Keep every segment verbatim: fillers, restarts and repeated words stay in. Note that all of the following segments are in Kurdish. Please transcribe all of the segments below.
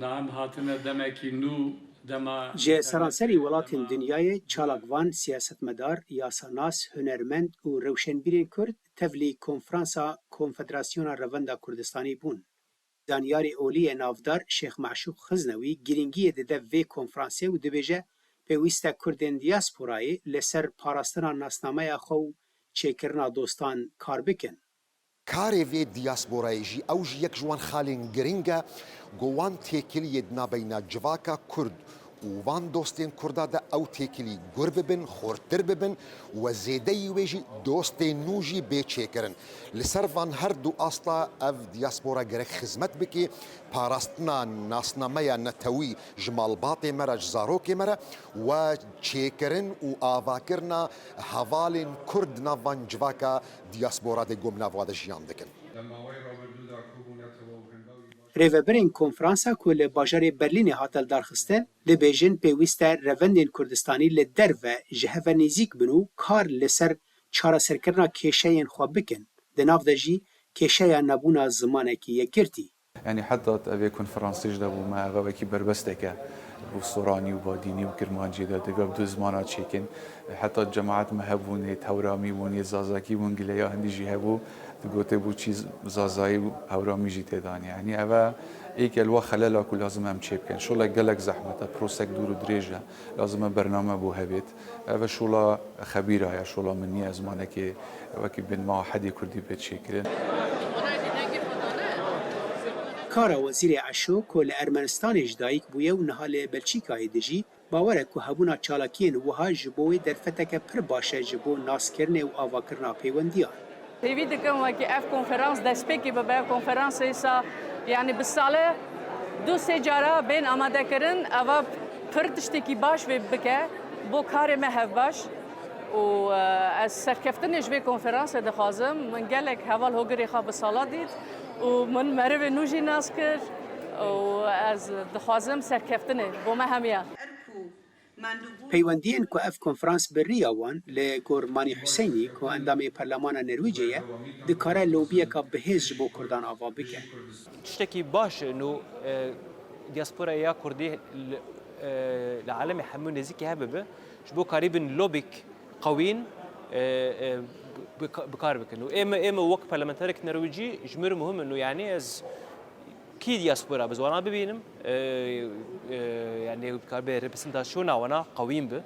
Em hatine demekî nû, dema Ji seranserî welatên dinyayê çalakvan, siyasetmedar, yasanas, hunermend û rewşenbîrên Kurd tevlî Konferansa Konfederasyona Revenda Kurdistanî bûn. Zanyarê olî yê navdar Şêx Meşûq Xiznewî girîngiyê dide vê konferansê û dibêje, pêwîst e Kurdên diyasporayê li ser parastina nasnameya xwe û çêkirina dostan kar bikin. Karê vê diyasporayê jî, ew jî yek ji wan xalên giring e ku wan têkiliyê di navbeyna civaka Kurd û van dostên Kurda de ew têkilî gur bibin, xurtir bibin, we zêdeyî wê jî dostên nû jî bê çêkirin. Li ser van her du asta ev diyaspora gerek xizmet bike, parastina nasnameya netewî ji malbatê me re, ji zarokê me re, we çêkirin û avakirina hevalên Kurd di nav van civaka diyaspora de ku bi nav wa de jiyan dikin. Rêvebirên konferansa ku li bajarê Berlînê hate lidarxistin, dibêjin pêwîst e revendên Kurdistanî li derve ji hev ve nêzîk bin û kar li ser çareserkirina kêşeyên xwe bikin, di nav de jî kêşeya nebûna zimanekî yekgirtî. Yanî heta di evê konferansê jî de bû me eve wekî berbestek e. Bo soranî û badînî û kirmancî de divê bi du zimana çêkin. Heta cemaet me hebûn, ê tewramî bûn, ê zazakî bûn, gileya hindî jî hebû. Digotê bû çî zazayî û hewramî jî tê de anî. Yanî eve êk e li wa xelela ku lazim em çê bikin. Şole gelek zehmet e, prosek dûr û dirêj e. Lazim e bername bo hebêt. Eve şola xebîra ye, şola min niye, zimanekê wekî bin ma hedê kurdî bê çêkirin. Kara Wezîrê Eşo ku li Ermenistanê ji dayik bûye û niha li Belçîkayê dijî, bawer e ku hebûna çalakiyên wiha ji bo wê derfeteke pir baş e ji bo naskirinê û avakirina pêwendiyan. Hêvî dikim wekî ev konferans destpêkê bibe, konferansa îsa, yanî bi sale du sê cara bên amadekirin, eva pir tiştekî baş vê bike bo karê me hevbaş. Û, e, ez serkeftinê ji vê konferansê dixwazim. Min gelek heval hogirê xwe bi sala dît û min merivê nû jî nas kir û ez dixwazim serkeftinê bo me hemiya. Peywendiyên ku ev konferans bi riya wan, li gor Manî Huseynî ku endamê Perlemana Nerwîcê ye, dikare lobiyeka bihêz ji bo Kurdan ava bike. Tiştekî baş e, nû, e, diasporaya ya Kurdî li, e, li alemê hemû nêzîkî hebe be, ji bo karîbin lobik qewîn, e, e, bi, bi kar bikin. Û ê me, ê me wek parlamenterek Nerwîcî ji mir muhim in û, yanî, ez kî diaspora bi ziwana bibînim, e, e, yanî, karibe representasyona wana qewîn bi.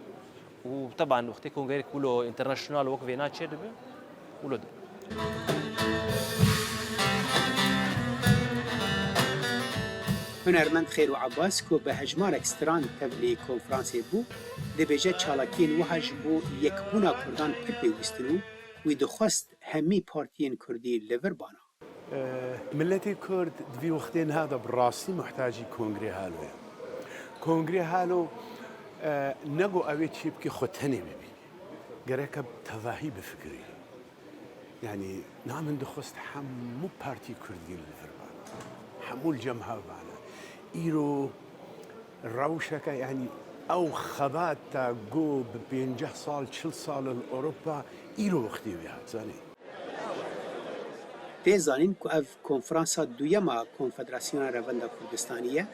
Û teban wextê kongreyek wilo international wek vêna çêdibe, wilo dibe. Hunermend Xêro Abbas ku bi hejmarek stran tevlî konferansê bû, dibêje çalakiyên wiha ji bo yekbûna Kurdan pir pêwîst in û wî dixwest hemî partiyên Kurdî li vir bana. Miletê Kurd di vî wextê niha de bi rastî muhtacî Kongrê Halo ye. Kongrê Halo, e, ne ku ew ê çê bike xwe tenê bibînî. Gereke bi tevahî bifikirî. Yanî niha min dixwest hemû partî Kurdî li vir bane. Hemû li cem hev bane. Îro rewşeke, yanî ew xebata ku bi pênceh sal, çil sal li Ewropa, îro wextê wê hat, zanî. Tê zanîn ku ev konferansa duyema Konfederasyona Revenda Kurdistanî ye,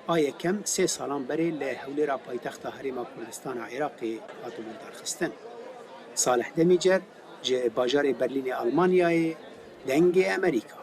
a yekem sê salan berê li Hewlêra paytexta Herêma Kurdistana Iraqê hatibû lidarxistin. Salih Demîcer ji bajarê Berlînê Almanyayê, Dengê Emerîka.